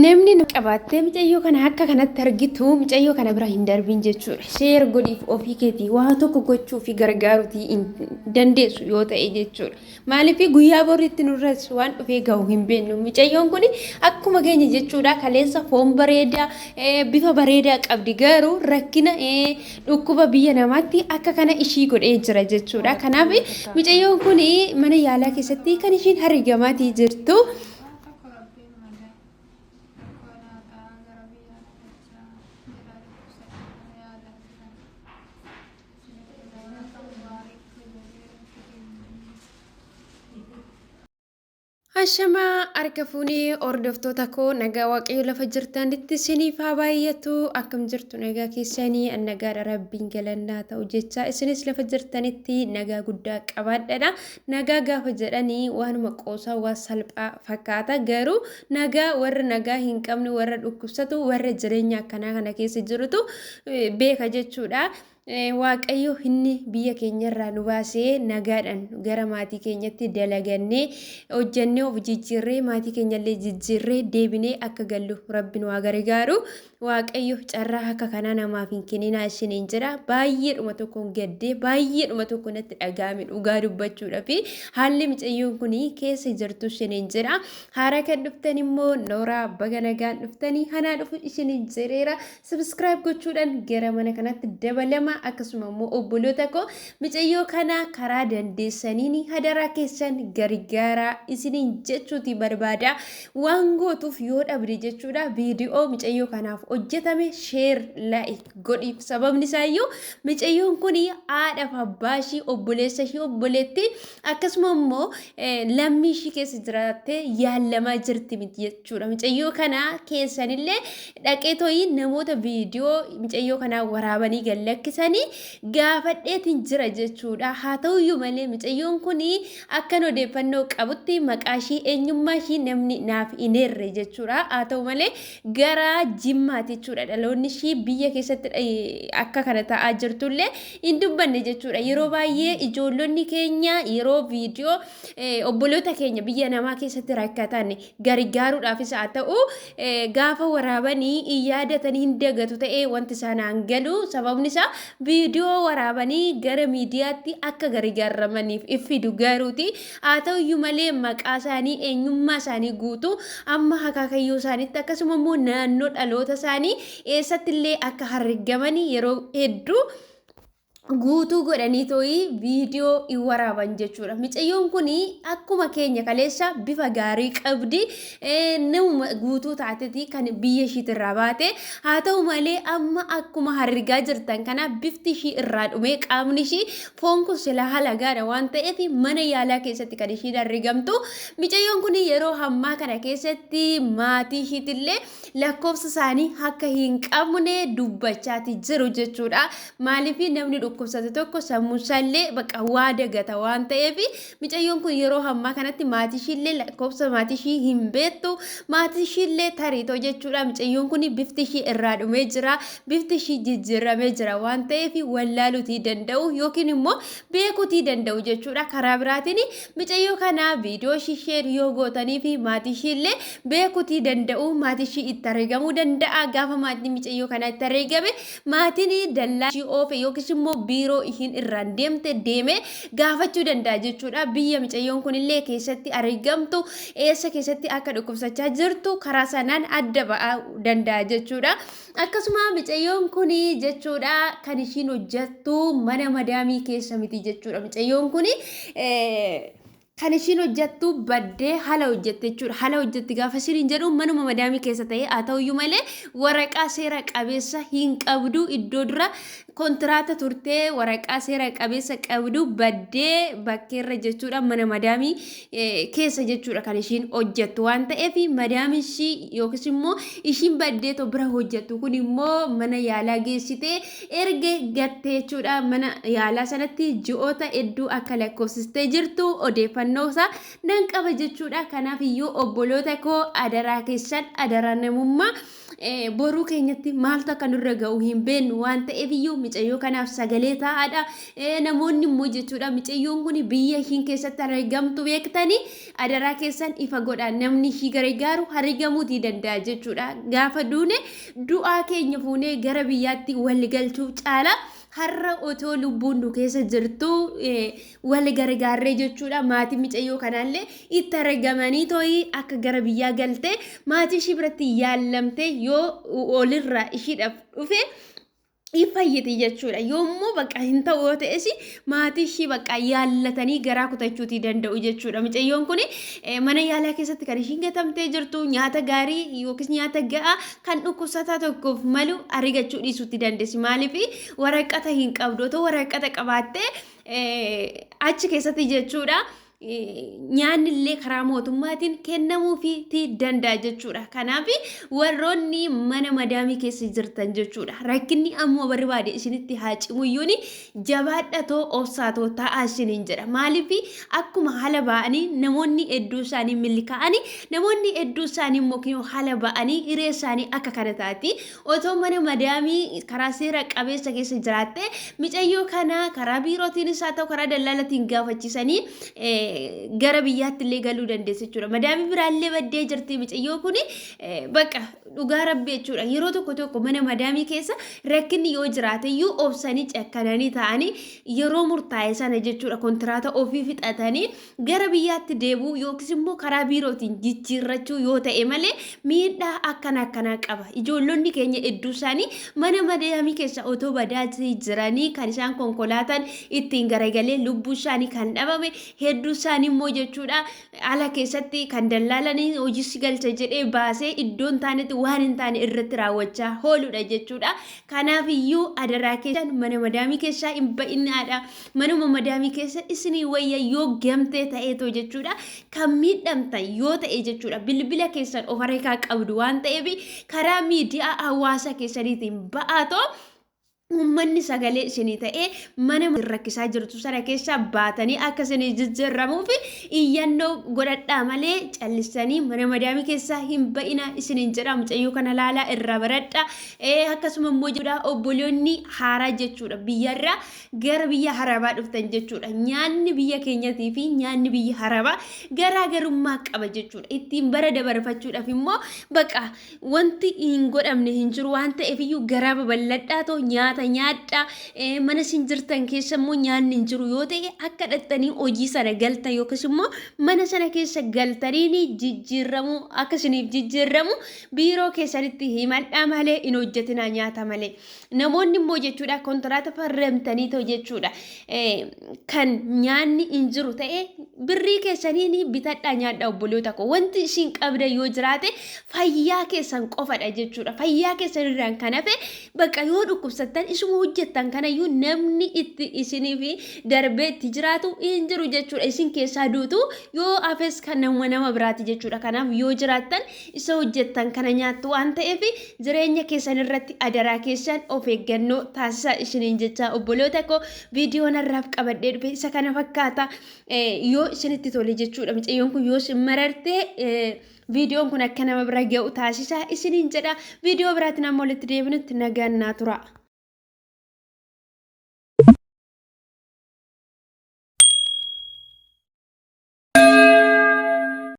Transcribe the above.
Namni nu qabaattee mucayyoo kana akka kanatti argitu mucayyoo kana bira hin darbiin jechuudha. Sheer godhiif ofii keetii waa tokko gochuu fi gargaaruutii hin dandeessu yoo ta'e jechuudha. Maaliif guyyaa boriitti nurras waan dhufee gahu hin beeknu. Mucayyoon kun akkuma keenya jechuudha kaleessa foon bareedaa bifa bareedaa qabdi garuu rakkina dhukkuba biyya namaatti akka kana ishii godhee jira jechuudha. Kanaaf mucayyoon kun mana yaalaa keessatti kan ishiin harigamaatii jirtu. Tokko rabbiin malee rakkoo laataa gara biyyaa na galchaa jedhaa dhukkubsadhee mana yaalaa jira. Isinitti waraqaa mubaarik jedhee itti kenne. Ashamaa harka fuunee hordoftoota koo nagaa waaqayyo lafa jirtanitti isiniif haa baay'atu akkam jirtu nagaa keessanii an nagaadha rabbiin galannaa ta'u jecha isinis lafa jirtanitti nagaa guddaa qabaadhadha Nagaa gaafa jedhani waanuma qoosaa waan salphaa fakkaata. Garuu nagaa warra nagaa hin qabne warra dhukkubsatu warra jireenya akkanaa kana keessa jirutu beeka jechuudha. Waaqayyo inni biyya keenyarraa nu baasee nagaadhaan gara maatii keenyatti dalagannee hojjannee of jijjiirree maatii keenyallee jijjiirree deebinee akka gallu rabbi nu haa gargaaru. Waaqayyo carraa akka kanaa namaaf hin kenninaa isiniin jedha. Baay'eedhuma tokkoon gaddee baay'eedhuma tokko natti dhaga'ame dhugaa dubbachuudhaaf haalli micayyoon kun keessa jirtu isiniin jedha. Haaraa kan dhuftan immoo nooraa baga nagaan dhuftanii hanaa dhufu isiniin jedheera. Subscribe gochuudhaan gara mana kanatti dabalama akkasuma immoo obboloota koo micayyoo kana karaa dandeessaniin hadaraa keessan gargaaraa isiniin jechuuti barbaada. Waan gootuuf yoo dhabde jechuudha viidiyoo micayyoo kanaaf hojjetame sheer laayik godhiif sababni isaayyuu micayyoon kun haadhaaf abbaa ishii obboleessa ishii obboleetti akkasuma immoo lammii ishii keessa jiraattee yaallamaa jirti miti jechuudha micayyoo kana keessanillee dhaqee tooyi namoota viidiyoo micayyoo kanaa waraabanii gad lakkisanii gaafadheetiin jira jechuudha haa ta'uyyuu malee micayyoon kun Akkan odeeffannoo qabutti maqaa ishii eenyummaa ishii namni naaf hin eerre jechuudha. Haa ta'u malee gara Jimmaati jechuudha. Dhaloonni ishii biyya keessatti akka kana ta'aa jirtullee hin dubbanne jechuudha. Yeroo baay'ee ijoollonni keenya yeroo viidiyoo obboloota keenya biyya namaa keessatti rakkatan gargaaruudhaafis haa ta'u gaafa waraabanii hin yaadatanii hin dagatu ta'ee wanti isaan aan galu sababni isaa viidiyoo waraabanii gara miidiyaatti akka gargaaramaniif iffidu garuuti haa ta'uyyuu malee maqaa isaanii eenyummaa isaanii guutuu amma akaakayyuu isaaniitti akkasuma immoo naannoo dhaloota isaanii eessatti illee akka argamanii yeroo hedduu guutuu godhanii tooyi viidiyoo hin waraaban jechuudha. Micayyoon kun akkuma keenya kaleessa bifa gaarii qabdi. Namuma guutuu taateti kan biyya ishiitirraa baate. Haa ta'u malee amma akkuma harrigaa jirtan kana bifti ishii irraa dhumee qaamni ishii foon kun silaa halagaadha waan ta'eef mana yaalaa keessatti kan ishiin arrigamtu. Micayyoon kun yeroo ammaa kana keessatti maatii ishiitillee lakkoofsa isaanii akka hin qabne dubbachaati jiru jechuudha. Maaliif namni dhukkubsate tokko sammuu isaallee bakka waa dagata waan ta'eef micayyoon kun yeroo ammaa kanatti maatii ishiillee lakkoofsa maatii ishii hin beektu maatii ishiillee tariitoo jechuudha. Micayyoon kun bifti ishii irraa dhumee jira bifti ishii jijjiiramee jira waan ta'eef wallaaluutii danda'u yookiin immoo beekuutii danda'u jechuudha. Karaa biraatiin micayyoo kana viidiyoo ishii sheer yoo gootanii fi maatii ishiillee beekuutii danda'u maatii ishii itti argamuu danda'a gaafa maatiin micayyoo kanaa itti argame maatiin dallaa ishii oofe yookiis immoo biiroo ishiin irraan deemte deeme gaafachuu danda'a jechuudha. Biyya micayyoon kunillee keessatti argamtu eessa keessatti akka dhukkubsachaa jirtu karaa sanaan adda ba'aa danda'a jechuudha. Akkasuma micayyoon kun jechuudha kan ishiin hojjettu mana madaamii keessa miti jechuudha. Micayyoon kun kan ishiin hojjettu baddee haala hojjette jechuudha. Haala hojjetti gaafa ishiin hin jedhu manuma madaamii keessa ta'ee haa ta'uyyuu malee waraqaa seera qabeessa hin qabdu iddoo dura kontiraata turtee waraqaa seera qabeessa qabdu baddee bakkeerra jechuudha mana madaamii keessa jechuudha kan ishiin hojjettu waan ta'eef madaamii ishii yookiis immoo ishiin baddee bira hojjettu kun immoo mana yaalaa geessitee erga gattee jechuudha mana yaalaa sanatti ji'oota hedduu akka lakkoofsistee jirtu odeeffannoo isaa nan qaba jechuudha. Kanaaf iyyuu obboloota koo adaraa keessan adaraa namummaa Boruu keenyatti maaltu akka nurra ga'u hin beeknu waan ta'eef iyyuu micayyoo kanaaf sagalee ta'aadha. Namoonni immoo jechuudha micayyoon kun biyya ishiin keessatti argamtu beektanii adaraa keessan ifa godha. Namni ishii gargaaru argamuutii danda'a jechuudha. Gaafa duune du'aa keenya fuunee gara biyyaatti wal galchuu caala har'a otoo lubbuun nu keessa jirtu wal gargaarree jechuudha. Maatii micayyoo kanaallee itti argamanii tooyi akka gara biyyaa galtee maatii ishii biratti yaallamtee yoo olirraa ishiidhaaf dhufe in fayyiti jechuudha. Yommuu bakka hin ta'u yoo ta'es maatii ishii bakka yaallatanii garaa kutachuutii danda'u jechuudha. Micayyoon kun mana yaalaa keessatti kan ishiin gatamtee jirtu nyaata gaarii yookiis nyaata ga'aa kan dhukkubsataa tokkoof malu argachuu dhiisuutti dandeessi. Maaliif waraqata hin qabdu, otoo waraqata qabaattee achi keessatti jechuudha. Nyaanni illee karaa mootummaatiin kennamuufii danda'a jechuudha. Kanaaf warroonni mana madaamii keessa jirtan jechuudha. Rakkinni ammoo barbaade isinitti haa cimuyyuun jabaadhatoo obsaatoo taa'aa isiniin jedha. Maaliif akkuma haala ba'anii namoonni hedduu isaanii milkaa'anii, namoonni hedduu isaanii immoo haala ba'anii hiree isaanii akka kana taati. Otoo mana madaamii karaa seera qabeessa keessa jiraatte micayyoo kana karaa biirootiinis haa ta'u karaa dallaalatiin gaafachiisanii gara biyyaatti illee galuu dandeessi jechuudha. Madaamii biraallee baddee jirti micayyoo kuni bakka dhugaa rabbi jechuudha. Yeroo tokko tokko mana madaamii keessa rakkinni yoo jiraate iyyuu obsanii cakkananii ta'anii yeroo murtaa'e sana jechuudha kontiraata ofii fixatanii gara biyyaatti deebi'uu yookiis immoo karaa biirootiin jijjiirrachuu yoo ta'e malee miidhaa akkana akkanaa qaba. Ijoollonni keenya hedduu isaanii mana madaamii keessa otoo badaa jiranii kan isaan konkolaataan ittiin garagalee lubbuu isaanii kan dhabame hedduu isaanii immoo jechuudha ala keessatti kan dallaalanii hojii si galcha jedhee baasee iddoo hin taanetti waan hin taane irratti raawwachaa ooludha jechuudha. Kanaaf iyyuu adaraa keessan mana madaamii keessaa hin ba'inaadha. Manuma madaamii keessa isinii wayya yoo gamtee ta'eetoo jechuudha. Kan miidhamtan yoo ta'e jechuudha. Bilbila keessan of harkaa qabdu waan ta'eef karaa miidiyaa hawaasa keessaniitiin ba'aatoo uummanni sagalee isinii ta'ee mana rakkisaa jirtu sana keessaa baatanii akka isinii jijjiirramuuf iyyannoo godhadhaa malee callistanii mana madaamii keessaa hin ba'ina isiniin jedha. Mucayyoo kana laalaa irraa baradha. Akkasuma immoo jechuudha obboloonni haaraa jechuudha biyyarraa gara biyya harabaa dhuftan jechuudha. Nyaanni biyya keenyatii fi nyaanni biyya harabaa garaagarummaa qaba jechuudha. Ittiin bara dabarfachuudhaaf immoo baqa wanti hin godhamne hin jiru waan ta'eef iyyuu garaa babal'adhaa ta'u nyaata nyaadhaa. Mana isin jirtan keessa immoo nyaanni hin jiru yoo ta'e akka dhattanii hojii sana galtan yookiis immoo mana sana keessa galtanii jijjiirramu akka isiniif jijjiirramu biiroo keessanitti himadhaa malee hin hojjetinaa nyaata malee. Namoonni immoo jechuudha kontiraata farramtanii ta'u jechuudha kan nyaanni hin jiru ta'e birrii keessaniin bitadhaa nyaadhaa obboloota koo. Wanti isin qabdan yoo jiraate fayyaa keessan qofadha jechuudha. Fayyaa keessan irraan kan hafe bakka yoo dhukkubsattan isuma hojjettan kanayyuu namni itti isiniif darbee itti jiraatu hin jiru jechuudha. Isin keessaa duutu yoo hafes kan nama biraati jechuudha. Kanaaf yoo jiraattan isa hojjettan kana nyaattu waan ta'eef jireenya keessan irratti adaraa keessan of eeggannoo taasisaa isiniin jecha obboloota koo. Viidiyoon har'aaf qabadhee dhufe isa kana fakkaata. Yoo isinitti tole jechuudha micayyoon kun yoo isin marartee viidiyoon kun akka nama bira ga'u taasisaa isiniin jedha. Viidiyoo biraatiin amma walitti deebinutti nagaan naa tura.